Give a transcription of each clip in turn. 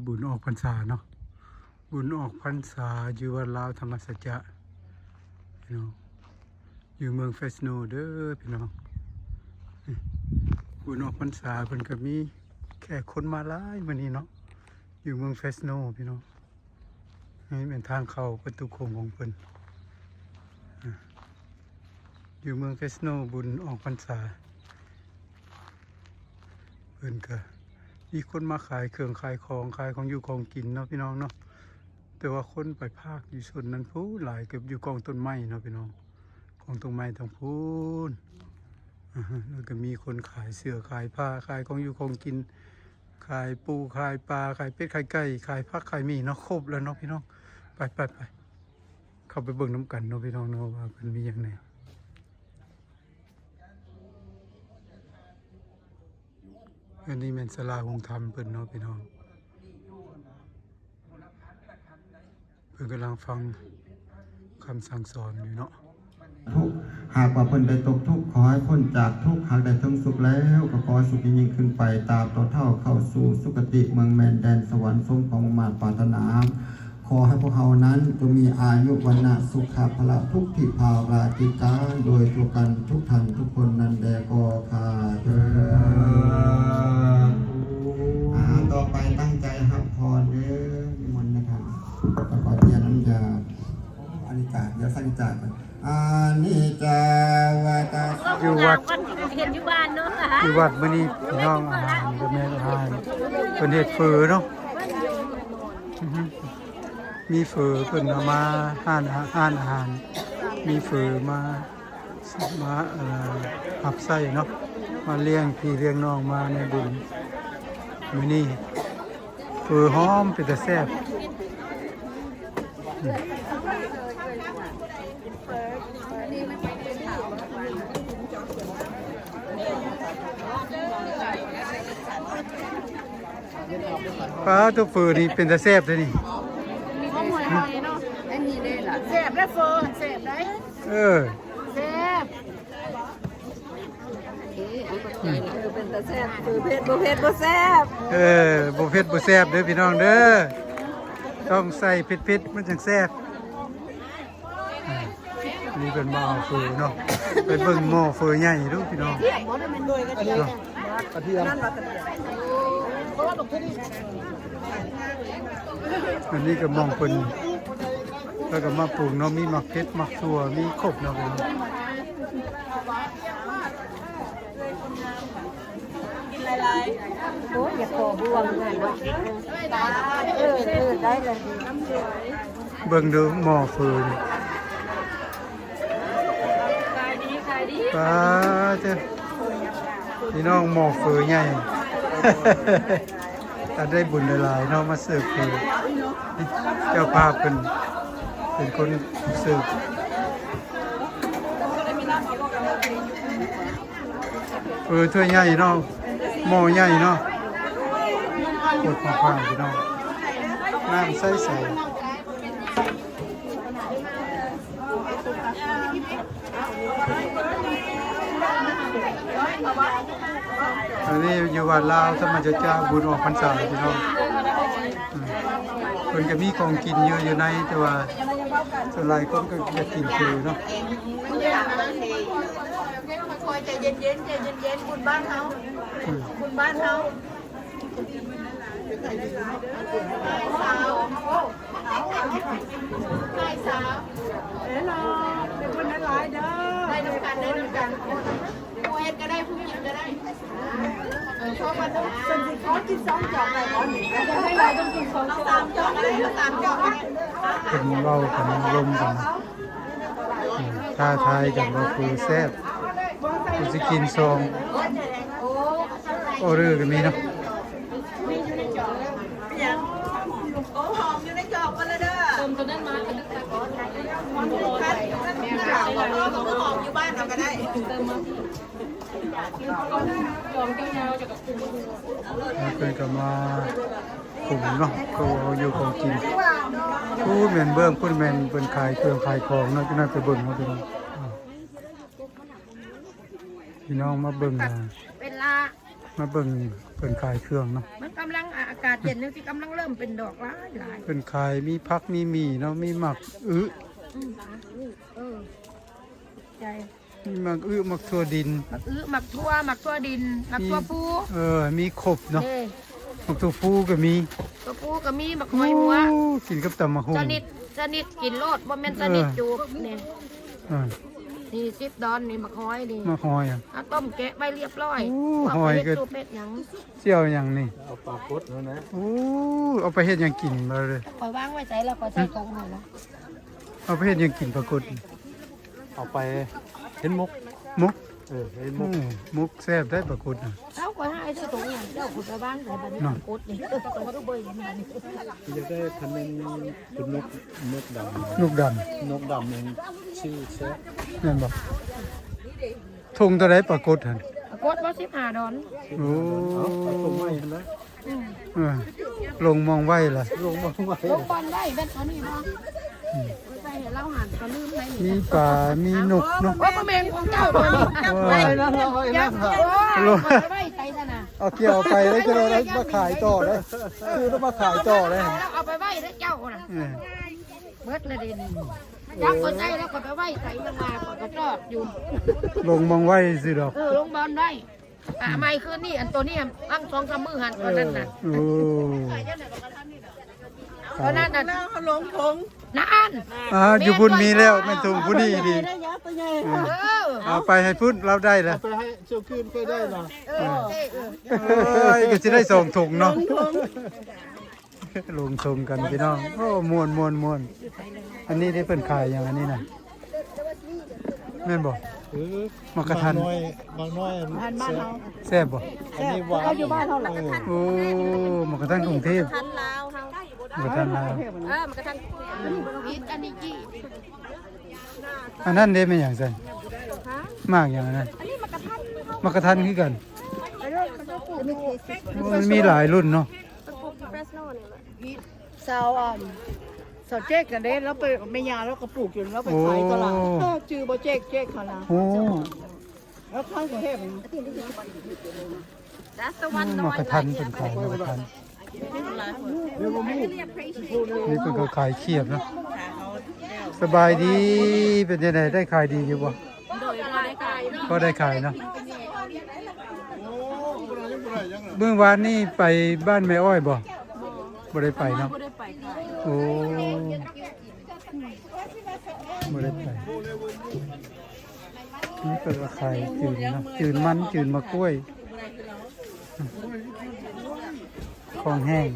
ບຸນອອກພັນສາເນາະ ບຸນອອກພັນສາຢູ່ວັດລາວທຳມະສັດຈະ ພີ່ນ້ອງ ຢູ່ເມືອງເຟສໂນເດີພີ່ນ້ອງ. ບຸນອອກພັນສາເພິ່ນກໍມີແຂກຄົນມາຫຼາຍມື້ນີ້ເນາະ ຢູ່ເມືອງເຟສໂນພີ່ນ້ອງ. ນີ້ແມ່ນທາງເຂົ້າປະຕູໂຂງຂອງເພິ່ນ ຢູ່ເມືອງເຟສໂນ ບຸນອອກພັນສາ ເພິ່ນກະມີຄົນມາຂາຍເຄື່ອງຂາຍຂອງ ຂາຍຂອງຢູ່ຂອງກິນເນາະພີ່ນ້ອງເນາະ. ແຕ່ວ່າຄົນໄປພາກຢູ່ໂຊນນັ້ນພຸ້ນຫຼາຍ ເກືອບຢູ່ກອງຕົ້ນໄມ້ເນາະພີ່ນ້ອງ ກອງຕົ້ນໄມ້ທາງພຸ້ນ. ແລ້ວກໍມີຄົນຂາຍເສື້ອຂາຍຜ້າ ຂາຍຂອງຢູ່ຂອງກິນ ຂາຍປູຂາຍປາ ຂາຍເປັດຂາຍໄກ່ ຂາຍຜັກຂາຍໝີ່ເນາະ ຄົບແລ້ວເນາະພີ່ນ້ອງ. ໄປໆໆ ເຂົ້າໄປເບິ່ງນຳກັນເນາະພີ່ນ້ອງເນາະ ວ່າເພິ່ນມີຫຍັງແດ່. ອັນນີ້ແມ່ນສາລາໂຮງທຳເພິ່ນເນາະພີ່ນ້ອງ ເພິ່ນກຳລັງຟັງຄຳສັ່ງສອນຢູ່ເນາະ. ທຸກ ຫາກວ່າເພິ່ນໄດ້ຕົກທຸກ ຂໍໃຫ້ພົ້ນຈາກທຸກ ຫາກໄດ້ເຖິງສຸກແລ້ວ ກໍຂໍໃຫ້ສຸກຍິ່ງໆຂຶ້ນໄປ ຕາບຕໍ່ເທົ່າເຂົ້າສູ່ສຸຄະຕິ ເມືອງແມ່ນແດນສະຫວັນ ສົມຄວາມມຸ່ງມາດປາດຖະໜາ. ຂໍໃຫ້ພວກເຮົານັ້ນຈົ່ງມີອາຍຸ ວັນນະ ສຸຂະ ພະລະ ທຸກທິພາລາທິການ ໂດຍທົ່ວກັນທຸກທ່ານທຸກຄົນນັ້ນແດ່ກໍຂ້າເທີນ. ອ່າ ຕໍ່ໄປຕັ້ງໃຈຮັບພອນເດີ ນິມົນນະທ່ານ. ປະກອບທຽນອະນຸຍາດ ອານິດຈາ ດຽວສັງຈາກ່ອນ ອານິດຈາວັດຕະ ຢູ່ວັດ ເຮັດຢູ່ບ້ານເນາະ ຢູ່ວັດມື້ນີ້ພີ່ນ້ອງ ອາຫານກໍແມ່ນອາຫານ ເພິ່ນເຮັດເຝີເນາະ ອືຮຶ ມີເຝີ ເພິ່ນເອົາມາ ຮ້ານອາ ຮ້ານອາຫານ ມີເຝີມາ ມາ ເອີ ຮັບໃຊ້ເນາະ ມາລ້ຽງພີ່ລ້ຽງນ້ອງ ມາໃນບຸນມື້ນີ້. ເຝີຫອມເປັນຕາແຊບ. ປາໂຕ ເຝີນີ້ເປັນຕາແຊບເດ້ນີ້. ອັນນີ້ເດ້ລະ ແຊບເດ້ເຝີ ແຊບໄດ໋. ເອີ ແຊບ. ເອີ ເປັນຕາແຊບ ເຝີເຜັດບໍ່ເຜັດບໍ່ແຊບ. ເອີ ບໍ່ເຜັດບໍ່ແຊບເດີພີ່ນ້ອງເດີ ຕ້ອງໃສ່ເຜັດໆ ມັນຈັ່ງແຊບ. ອ່າ ນີ້ເພິ່ນມາເອົາເຝີເນາະ ໄປເບິ່ງໝໍ້ເຝີໃຫຍ່ດູພີ່ນ້ອງເນາະ. ກະທຽມ ອັນນີ້ກໍໝ່ອງເພິ່ນ ແລ້ວກໍມາປຸງເນາະ ມີໝາກເຜັດ ໝາກຖົ່ວ ມີຄົບເນາະ. ໂອ້ຍ ຢາກຂໍບ່ວງເນາະ. ເອີ ເອີ ໄດ້ເລີຍ. ເບິ່ງດູໝໍ້ເຝີ ຂາຍດີ ຂາຍດີ ປາເທີ ພີ່ນ້ອງ ໝໍ້ເຝີໃຫຍ່. ອັນໄດ້ບຸນຫຼາຍໆເນາະ ມາເສີບເຝີ ເຈົ້າພາບເພິ່ນເປັນຄົນເສີບ. ເຝີຖ້ວຍໃຫຍ່ເນາະ ໝໍ້ໃຫຍ່ເນາະ ໂຄດຂອງຂວາງພີ່ນ້ອງ ນ້ຳໃສໆ. ອັນນີ້ຢູ່ວັດລາວທຳມະສັດຈະ ບຸນອອກພັນສາພີ່ນ້ອງ. ອືມ ເພິ່ນກໍມີຂອງກິນຢູ່ ຢູ່ໃນ ແຕ່ວ່າສ່ວນຫຼາຍຄົນກໍຢາກກິນເຝີເນາະ. ຄ່ອຍໃຈເຢັນໆ ໃຈເຢັນໆ ບຸນບ້ານເຮົາ ອືມ ບຸນບ້ານເຮົາ. ໄດ້ນຳກັນ ໄດ້ນຳກັນ ຜູ້ເຮັດກໍໄດ້ ຜູ້ກິນກໍໄດ້. ເອີ ເພິ່ນເວົ້າກັນລົມກັນ ອືມ ທ້າທາຍກັນວ່າຜູ້ແຊບ ຜູ້ຊິກິນສອງອໍເດີກໍມີເນາະ. ໂອ້ ຫອມຢູ່ໃນຈອກເພິ່ນລະເດີ ເຕີມຕົວນັ້ນມາ ຫອມຢູ່ບ້ານເຮົາກໍໄດ້. ເພິ່ນກໍມາປຸງເນາະ ເຂົາເອົາຢູ່ຂອງກິນ. ພຸ້ນແມ່ນເບື້ອງ ພຸ້ນແມ່ນເພິ່ນຂາຍເຄື່ອງຂາຍຂອງເນາະ ຈັ່ງນັ້ນໄປເບິ່ງເນາະ ພີ່ນ້ອງ. ພີ່ນ້ອງມາເບິ່ງ ເວລາ ມາເບິ່ງເພິ່ນຂາຍເຄື່ອງເນາະ ມັນກຳລັງ ອ່າ ກາດເຢັນຈັ່ງຊີ້ກຳລັງເລີ່ມເປັນດອກຫຼາຍໆ. ເພິ່ນຂາຍມີຜັກມີໝີ່ເນາະ ມີໝາກອຶ ອືມ ເອີ ໃຈ ມີໝາກອຶ ໝາກຖົ່ວດິນ ໝາກອຶ ໝາກຖົ່ວ ໝາກຖົ່ວດິນ ໝາກຖົ່ວພູ ເອີ ມີຄົບເນາະ ເດ້ ໝາກຖົ່ວພູກໍມີ ຖົ່ວພູກໍມີ ໝາກຫອຍຫົວ ໂອ້ ກິນກັບຕຳໝາກຫຸ່ງ ຊະນິດ ຊະນິດກິນໂລດ ບໍ່ແມ່ນຊະນິດ ເອີ ຈູບນີ້ ເອີ ນີ້ສິບດອນນີ້ ໝາກຫອຍນີ້ ໝາກຫອຍ ອາ ເອົາຕົ້ມແກະໄວ້ລຽບຮ້ອຍ ໂອ້ ຫອຍກໍ ເຮັດຊຸບເຮັດຫຍັງ ຊິເອົາຫຍັງນີ້ ເອົາປາກົດນັ້ນນະ ໂອ້ ເອົາໄປເຮັດຫຍັງກິນບາດນີ້ ຂ້ອຍວາງໄວ້ໃສແລ້ວ ຂ້ອຍໃສ່ຖົງໃຫ້ລະ ເອົາໄປເຮັດຫຍັງກິນປາກົດ ເອົາໄປເຮັດໝົກ ໝົກ ເອີ ເຮັດໝົກ ໂອ້ ໝົກແຊບໄດ໋ປາກົດນະ ເອົາ ຂ້ອຍຫາໄອ້ເຈົ້າຕົງເນາະ ເຈົ້າຂຶ້ນໄປວາງໃສ່ບາດນີ້ ເນາະ ປາກົດນີ້ ຢາກໄດ້ຄັນແມ່ນເປັນນົກ ນົກດຳ ນົກດຳ ນົກດຳນີ້ຊື່ແຊບ ແມ່ນບໍ່? ຖົງເທົ່າໃດປາກົດຫັ້ນ? ປາກົດບໍ່ ສິບຫ້າດອນ ໂອ້ ເອົາ ເອົາຖົງໃໝ່ຫັ້ນນະ ອືມ ເອີ ລົງມອງໄວ້ລະ ລົງມອງໄວ້ ລົງບ່ອນໄວ້ແມ່ນຕົວນີ້ບໍ່? ອືມ ໃສ່ໃຫ້ລາວຫັ້ນ ກໍລືມໄດ້ນີ້ ມີປາ ມີນົກເນາະ ໂອ້ຍ ບໍ່ແມ່ນຂອງເຈົ້າຕົວນີ້ ໂອ້ຍ ເອົາໄປໄວ້ໃສຊັ້ນນະ ເອົາກ່ຽວເອົາໄປເລີຍ ຈະໄດ້ມາຂາຍຕໍ່ເລີຍ ຄືຕ້ອງມາຂາຍຕໍ່ເລີຍ ເອົາໄປໄວ້ເດີເຈົ້ານະ ເອີ ເບິດລະເດນີ້ ຈັກບໍ່ໄດ້ແລ້ວ ຂ້ອຍໄປໄວ້ໃສຍັງວ່າ ຂ້ອຍກໍຈອດຢູ່ ລົງມອງໄວ້ຊື່ດອກ ເອີ ລົງບ່ອນໄວ້ ອາ ໃໝ່ຄືນນີ້ ອັນໂຕນີ້ ອັນສອງສາມມື້ຫັ້ນ ອັນນັ້ນນະ ໂອ້ ຕົວນັ້ນນະ ເຮົາລົງຖົງ ນັ້ນ ອ່າ ຢູ່ພຸ້ນມີແລ້ວ ແມ່ນຖົງຜູ້ນີ້ດີ ເອີ ເອົາໄປໃຫ້ພຸ້ນ ລາວໄດ້ລະ ເອົາໄປໃຫ້ເຈົ້າຄືນ ຂ້ອຍໄດ້ລະ ເອີ ເອີ ເອີ ກໍຊິໄດ້ສອງຖົງເນາະ ລົງຖົງກັນພີ່ນ້ອງ ໂອ້ ມ່ວນໆໆ ອັນນີ້ເດ້ ເພິ່ນຂາຍຫຍັງອັນນີ້ນະ ແມ່ນບໍ່? ເອີ ໝາກກະທັນ ໝາກນ້ອຍ ໝາກນ້ອຍ ອັນບ້ານເຮົາ ແຊບບໍ່? ອັນນີ້ຫວານ ເຮົາຢູ່ບ້ານເຮົາລະ ເອີ ໂອ້ ໝາກກະທັນກຸງເທບ ທັນລາວເຮົາ ໝາກກະທັນລາວ ເອີ ໝາກກະທັນ ອັນນີ້ກີ້ ອັນນັ້ນເດ້ ແມ່ນຫຍັງຊັ້ນ? ໝາກຫຍັງອັນນັ້ນ? ອັນນີ້ໝາກກະທັນ ໝາກກະທັນຄືກັນ ໂອ້ ມັນມີຫຼາຍລຸ້ນເນາະ ສາວ ອ່າ ສາວເຈັກນັ້ນເດ້ ລາວໄປ ແມ່ຍ່າລາວກໍປູກຢູ່ ລາວໄປຂາຍຕະຫຼາດ ໂອ້ ເອີ ຈື່ບໍ່ ເຈັກ ເຈັກຫັ້ນນະ ໂອ້ ລາວຂາຍກໍແຮງ That's the one ໝາກກະທັນເປັນຂາຍ ໝາກກະທັນ ນີ້ເພິ່ນກໍຂາຍຂຽບເນາະ ສະບາຍດີ ເປັນຈັ່ງໃດ ໄດ້ຂາຍດີຢູ່ບໍ່? ໂດຍ ພໍໄດ້ຂາຍ ພໍໄດ້ຂາຍເນາະ ມື້ວານນີ້ໄປບ້ານແມ່ອ້ອຍບໍ່? ບໍ່ ບໍ່ໄດ້ໄປເນາະ ບໍ່ໄດ້ໄປຂາຍ ໂອ້ ບໍ່ໄດ້ໄປ ນີ້ເພິ່ນກໍຂາຍຈືນເນາະ ຈືນມັນ ຈືນໝາກກ້ວຍ ຂອງແຫ້ງ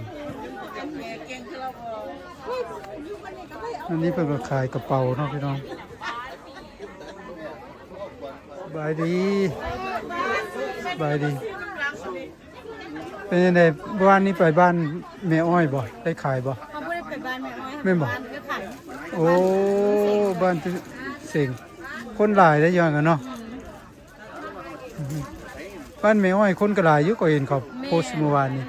ອັນນີ້ເພິ່ນກໍຂາຍກະເປົາເນາະພີ່ນ້ອງ ສະບາຍດີ ສະບາຍດີ ເປັນຈັ່ງໃດ ວານນີ້ໄປບ້ານແມ່ອ້ອຍບໍ່? ໄດ້ຂາຍບໍ່? ເຮົາບໍ່ໄດ້ໄປບ້ານແມ່ອ້ອຍ ແມ່ນບໍ່? ບ້ານກໍຂາຍ ໂອ້ ບ້ານເສັງ ຄົນຫຼາຍໄດ໋ ຢູ່ຫັ້ນເນາະ ບ້ານແມ່ອ້ອຍຄົນກໍຫຼາຍຢູ່ ກໍເຫັນເຂົາໂພສມື້ວານນີ້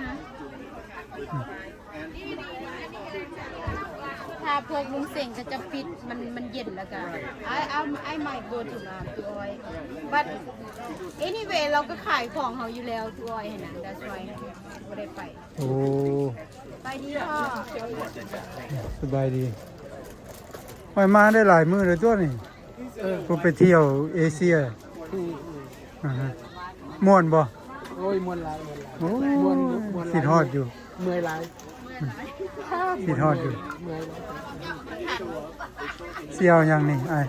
ຖ້າພວກລຸງເສັງເຂົາຈະປິດ ມັນ ມັນເຢັນແລ້ວກໍ I I I might go to ອ່າ Tuoi but anyway ເຮົາກໍຂາຍຂອງເຮົາຢູ່ແລ້ວ Tuoi ຫັ້ນນະ that's why ບໍ່ໄດ້ໄປ ໂອ້ ສະບາຍດີພໍ່ ສະບາຍດີ ຂ້ອຍມາໄດ້ຫຼາຍມື້ແລ້ວຕົວນີ້ ເອີ ຜູ້ໄປທ່ຽວເອເຊຍ ອືມໆ ອ່າຮະ ມ່ວນບໍ່? ໂອ້ຍ ມ່ວນຫຼາຍ ມ່ວນຫຼາຍ ໂອ້ຍ ມ່ວນ ມ່ວນຫຼາຍ ຄິດຮອດຢູ່ ເມື່ອຍຫຼາຍ ອືມ ຄິດຮອດຢູ່ ເມື່ອຍຫຼາຍ ຊິເອົາຫຍັງນີ້ອ້າຍ?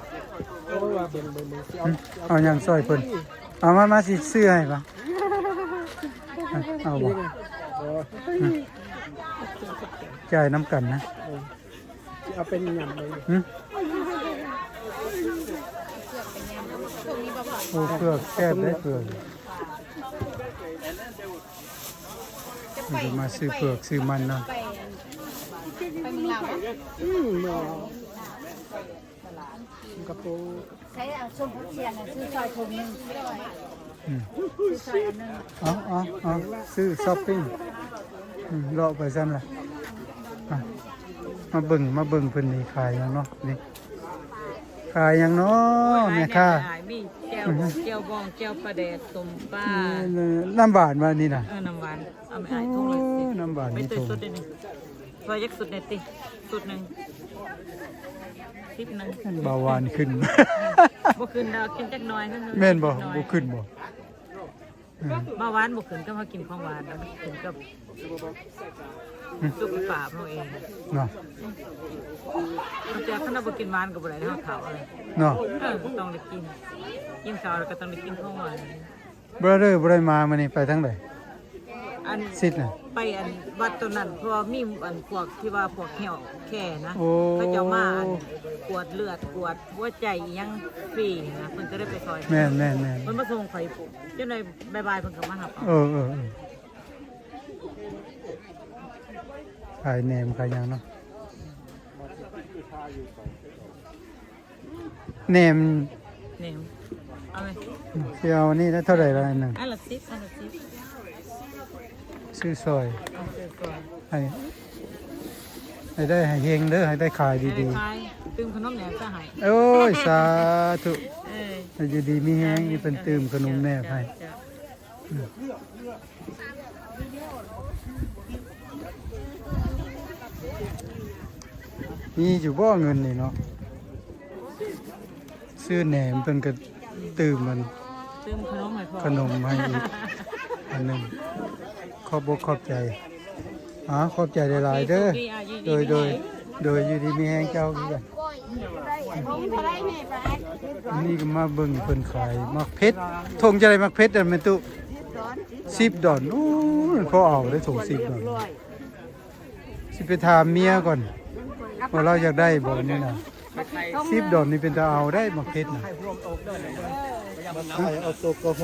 ໂອ້ຍ ວ່າເບິ່ງ ເບິ່ງ ເບິ່ງ ຊິເອົາ ຫຶ ເອົາຫຍັງຊ່ອຍເພິ່ນ? ເອົາມາ ມາ ຊິຊື້ໃຫ້ບໍ່? ເອົາບໍ່? ໂອ້ຍ ຫຶ ຈ່າຍນຳກັນນະ ເອີ ຊິເອົາໄປຍຳເລີຍ ຫຶ ໂອ້ ເຜືອກແຊບເດ້ ເຜືອກ ເພິ່ນກໍມາຊື້ເຜືອກຊື້ມັນເນາະ ໄປ ໄປເມືອງລາວ ອືມ ເມືອງລາວ ສິງກະໂປ ໃຊ້ເອົາສົ້ມຜັກຊຽງ ຊື້ຊ່ອຍຖົງໜຶ່ງ ອືມ ຊື້ຊ່ອຍອັນໜຶ່ງ ເອົາ ເອົາ ເອົາ ຊື້ຊັອບປິງ ອືມ ເລາະໄປຊັ້ນລະ ອ່ະ ມາເບິ່ງ ມາເບິ່ງເພິ່ນນີ້ຂາຍຫຍັງເນາະ ນີ້ ຂາຍຫຍັງເນາະ ໂອ້ຍ ແມ່ຄ້າ ຫຼາຍໆ ມີແກ ແຈ່ວບອງ ແຈ່ວບອງ ແຈ່ວປາແດກ ຕົ້ມປາ ເອີ ນ້ຳຫວານວ່ານີ້ນະ ເອີ ນ້ຳຫວານ ເອົາໄປອ້າຍ ໂອ້ ຖົງລະສິບ ນ້ຳຫວານ ໄປ ມີ ເຕີ ຖົງ ຊຸດໜຶ່ງ ຊ່ອຍຈັກຊຸດແດ່ຕິ ຊຸດໜຶ່ງ ສິບໜຶ່ງ ເບົາຫວານຂຶ້ນ ບໍ່ຂຶ້ນດອກ ກິນຈັກໜ້ອຍເທົ່ານັ້ນ ແມ່ນບໍ່ ບໍ່ຂຶ້ນບໍ່? ເບົາຫວານບໍ່ຂຶ້ນກັບເຮົາກິນຂອງຫວານ ມັນຂຶ້ນກັບ ອືມ ສຸຂະພາບເຮົາເອງເນາະ ແຕ່ຄັນເຮົາບໍ່ກິນຫວານກໍບໍ່ໄດ້ ເຮົາເຖົ້າເນາະ ເອີ ຕ້ອງໄດ້ກິນ ກິນເຂົ້າແລ້ວກໍຕ້ອງໄດ້ກິນຂອງຫວານ. ບຣາເດີ ບໍ່ໄດ້ມາມື້ນີ້ ໄປທາງໃດ? ອັນ ສິດນະ ໄປອັນວັດຕົວນັ້ນ ເພາະວ່າມີອັນພວກທີ່ວ່າພວກແຫ້ວແຄ່ນະ ໂອ້ ເຂົາເຈົ້າມາອັນກວດເລືອດ ກວດຫົວໃຈອີ່ຫຍັງຟຣີນະ ເພິ່ນກໍໄດ້ໄປຊ່ອຍ ແມ່ນໆໆ ເພິ່ນມາສົ່ງຂ້ອຍ ຈົນໄດ້ບ່າຍໆ ເພິ່ນກໍມາຮັບເອົາ ເອີໆໆ ຂາຍແໜມຂາຍຫຍັງເນາະ. ແໜມ ແໜມ ເອົາໄໝ? ຊິເອົາອັນນີ້ລະ ເທົ່າໃດລະອັນໜຶ່ງ? ອັນລະສິບ ອັນລະສິບ ຊື້ຊ່ອຍ ເອົາຊື້ຊ່ອຍ ໃຫ້ ໃຫ້ໄດ້ໃຫ້ເຮັງເດີ ໃຫ້ໄດ້ຂາຍດີໆ ໃຫ້ໄດ້ຂາຍ ຕື່ມຂະໜົມແໜບຊະໃຫ້ ໂອ້ຍ ສາທຸ ເອີ ໃຫ້ຢູ່ດີມີແຮງ ມີເພິ່ນຕື່ມຂະໜົມແໜບໃຫ້ ເຈົ້າ ມີຢູ່ບໍ່ເງິນນີ້ເນາະ? ຊື້ແໜມເພິ່ນກໍຕື່ມມັນ ຕື່ມຂະໜົມໃຫ້ພໍ່ ຂະໜົມໃຫ້ອີກອັນໜຶ່ງ ຂອບອົກຂອບໃຈ ອາ ຂອບໃຈຫຼາຍໆເດີ ໂດຍ ໂດຍ ໂດຍ ຢູ່ດີມີແຮງເຈົ້າຄືກັນ. ອັນນີ້ກໍມາເບິ່ງເພິ່ນຂາຍໝາກເຜັດ ຖົງເທົ່າໃດໝາກເຜັດຫັ້ນແມ່ຕູ້? ສິບດອນ ໂອ້ຍ ພໍເອົາໄດ້ຖົງສິບດອນ ຊິໄປຖາມເມຍກ່ອນວ່າລາວຢາກໄດ້ບໍ່ນີ້ນະ ສິບດອນນີ້ເປັນຕາເອົາໄດ້ໝາກເຜັດນະ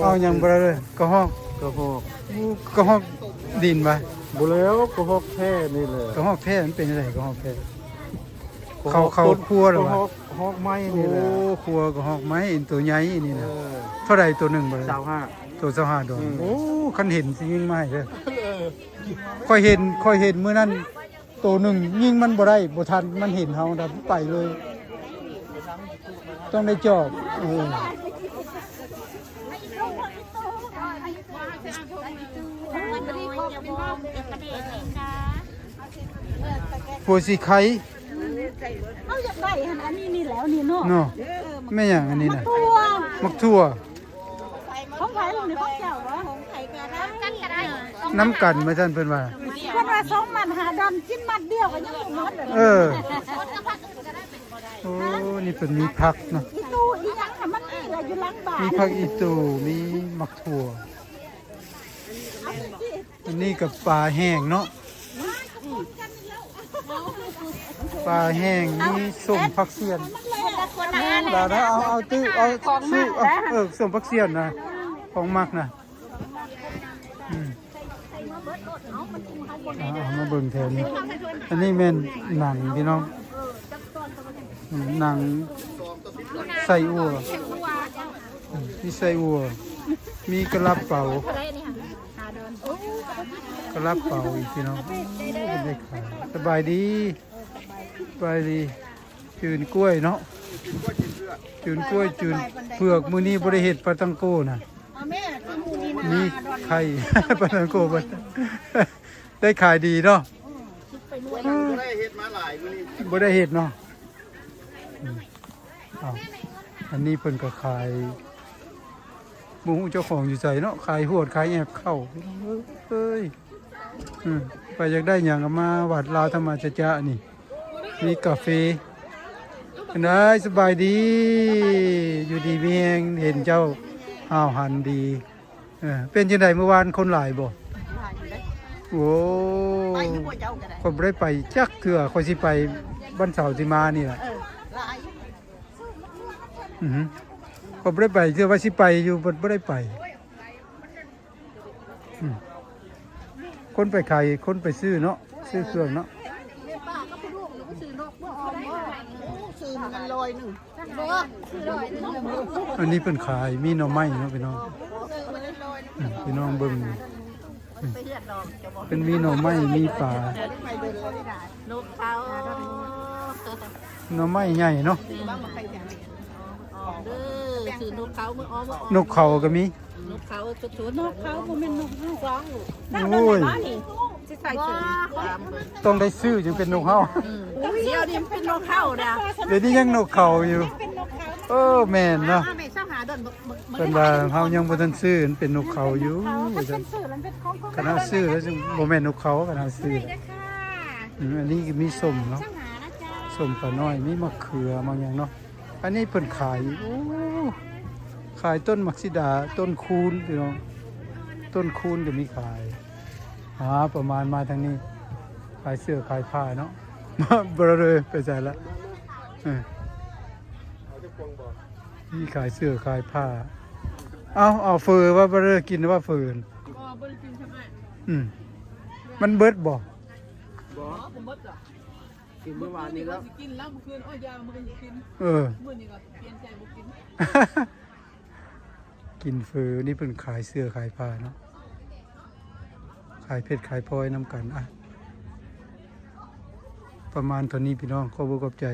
ເອົາຫຍັງບໍ່ໄດ້ເລີຍ ກະຮອກ ກະຮອກ ກະຮອກດິນຫວາ? ບໍ່ແລ້ວ ກະຮອກແທ້ນີ້ແຫຼະ ກະຮອກແທ້ມັນເປັນຈັ່ງໃດ ກະຮອກແທ້? ເຂົ້າ ເຂົ້າຄົ່ວແລ້ວຫວາ? ຮອກໄມ້ນີ້ແຫຼະ ໂອ້ ຄົ່ວກະຮອກໄມ້ ໂຕໃຫຍ່ນີ້ນະ ເອີ ເທົ່າໃດໂຕໜຶ່ງບໍ່ໄດ້? ຊາວຫ້າ ໂຕຊາວຫ້າດອນ ອືມ ໂອ້ ຄັນເຫັນຊິຍິງມາໃຫ້ເດີ ເອີ ຂ້ອຍເຫັນ ຂ້ອຍເຫັນມື້ນັ້ນໂຕໜຶ່ງຍິງມັນບໍ່ໄດ້ ບໍ່ທັນ ມັນເຫັນເຮົາໄປເລີຍ ຕ້ອງໄດ້ຈອບ ເອີ ຜົວສີໄຄ ເຮົາຢາກໄດ້ຫັ້ນ ອັນນີ້ນີ້ແລ້ວນີ້ເນາະ ເນາະ ເອີ ແມ່ນຫຍັງອັນນີ້ນະ? ໝາກຖົ່ວ ໝາກຖົ່ວ ຂອງໃຜລະນີ້ ຂອງເຈົ້າບໍ່? ນຳກັນວ່າຊັ້ນເພິ່ນວ່າ ເພິ່ນວ່າສອງມັດຫ້າດອນ ກິນມັດດຽວກໍຍັງບໍ່ໝົດ ເອີ ໂອ້ ນີ້ເພິ່ນມີຜັກເນາະ ອີຕູ້ອີຫຍັງຫັ້ນ ມັນມີລະຢູ່ຫຼັງບ້ານ ມີຜັກອີຕູ ມີໝາກຖົ່ວ ອັນນີ້ກໍປາແຫ້ງເນາະ ປາແຫ້ງ ມີສົ້ມຜັກສຽນ ດາວ ເອົາ ເອົາ ຕື້ ເອົາ ຂອງໝາກ ເອີ ສົ້ມຜັກສຽນນະ ຂອງໝາກນະ ອືມ ເອົາ ເອົາມາເບິ່ງແຖວນີ້ ອັນນີ້ແມ່ນໜັງພີ່ນ້ອງ ໜັງໄສ້ອົ່ວ ມີໄສ້ອົ່ວ ມີກະລາເປົາ ກະລາເປົາອີກພີ່ນ້ອງ ໂອ້ ເພິ່ນໄດ້ຂາຍ ສະບາຍດີ ສະບາຍດີ ຈືນກ້ວຍເນາະ ຈືນກ້ວຍ ຈືນເຜືອກ ມື້ນີ້ບໍ່ໄດ້ເຮັດປາຕັງໂກນະ ມີໄຂ່ ປາຕັງໂກ ໄດ້ຂາຍດີເນາະ ບໍ່ໄດ້ເຮັດມາຫຼາຍມື້ນີ້ ບໍ່ໄດ້ເຮັດເນາະ ອືມ ເອົ້າ ອັນນີ້ເພິ່ນກໍຂາຍ ບໍ່ຮູ້ເຈົ້າຂອງຢູ່ໃສເນາະ ຂາຍຫວດຂາຍແອບເຂົ້າ ເອີຍ ອືມ ໃຜຢາກໄດ້ຫຍັງກໍມາວັດລາວທຳມະຈະຈະນີ້ ມີກາເຟ ເປັນໃດ ສະບາຍດີ ຢູ່ດີມີແຮງ ເຫັນເຈົ້າຫ້າວຫັນດີ ເອີ ເປັນຈັ່ງໃດມື້ວານຄົນຫຼາຍບໍ່? ຫຼາຍຢູ່ເດ້ ໂອ້ ໄປຢູ່ບໍ່ເຈົ້າກໍໄດ້ ຂ້ອຍບໍ່ໄດ້ໄປຈັກເທື່ອ ຂ້ອຍຊິໄປວັນເສົາຊິມານີ້ລະ ເອີ ຫຼາຍ ອືຮຶ ຂ້ອຍບໍ່ໄດ້ໄປເທື່ອ ວ່າຊິໄປຢູ່ ບໍ່ ບໍ່ໄດ້ໄປ ອືມ ຄົນໄປຂາຍ ຄົນໄປຊື້ເນາະ ຊື້ເຄື່ອງເນາະ ອັນນີ້ເພິ່ນຂາຍ ມີໜໍ່ໄມ້ເນາະພີ່ນ້ອງ ອືມ ພີ່ນ້ອງເບິ່ງ ເພິ່ນມີໜໍ່ໄມ້ ມີປາ ໜໍ່ໄມ້ໃຫຍ່ເນາະ. ເດີ ຊື້ນົກເຂົາມື້ອອກມື້ອອກ ນົກເຂົາກໍມີ ນົກເຂົາຊຸດໆ ນົກເຂົາບໍ່ແມ່ນນົກເຮົາ. ໂອ້ຍ ຊິໃສ່ເສື້ອ ຕ້ອງໄດ້ຊື້ຈຶ່ງເປັນນົກເຮົາ. ອືມ ດຽວນີ້ເປັນນົກເຂົານະ ດຽວນີ້ຍັງນົກເຂົາຢູ່. ເອີ ແມ່ນເນາະ ເພິ່ນວ່າເຮົາຍັງບໍ່ທັນຊື້ ມັນເປັນນົກເຂົາຢູ່ ວ່າຊັ້ນ. ຄັນເຮົາຊື້ແລ້ວ ບໍ່ແມ່ນນົກເຂົາ ຄັນເຮົາຊື້. ອືມ ອັນນີ້ມີສົ້ມເນາະ ສົ້ມປານ້ອຍ ມີໝາກເຂືອ ໝາກຫຍັງເນາະ. ອັນນີ້ເພິ່ນຂາຍ ໂອ້ ຂາຍຕົ້ນໝາກສີດາ ຕົ້ນຄູນ ພີ່ນ້ອງ ຕົ້ນຄູນກໍມີຂາຍ. ອ່າ ປະມານມາທາງນີ້ ຂາຍເສື້ອຂາຍຜ້າເນາະ. ບໍ່ໄດ້ໄປໃສລະ ເອີ ມີຂາຍເສື້ອຂາຍຜ້າ. ເອົາ ເອົາເຝີວ່າ ບໍ່ໄດ້ກິນວ່າເຝີ. ບໍ່ ບໍ່ໄດ້ກິນ. ອືມ ມັນເບິດບໍ່? ບໍ່ ບໍ່ເບິດດອກ. ກິນມື້ວານນີ້ແລ້ວ ຊິກິນແລ້ວ ມື້ຄືນ ໂອ້ຍ ຢ່າ ມື້ຄືນຊິກິນ. ເອີ ມື້ນີ້ກໍປ່ຽນໃຈບໍ່ກິນ. ກິນເຝີ ນີ້ເພິ່ນຂາຍເສື້ອຂາຍຜ້າເນາະ ຂາຍເພັດຂາຍພອຍນຳກັນ. ອ່ະ ປະມານເທົ່ານີ້ ພີ່ນ້ອງ ຂໍບອກຂອບໃຈ.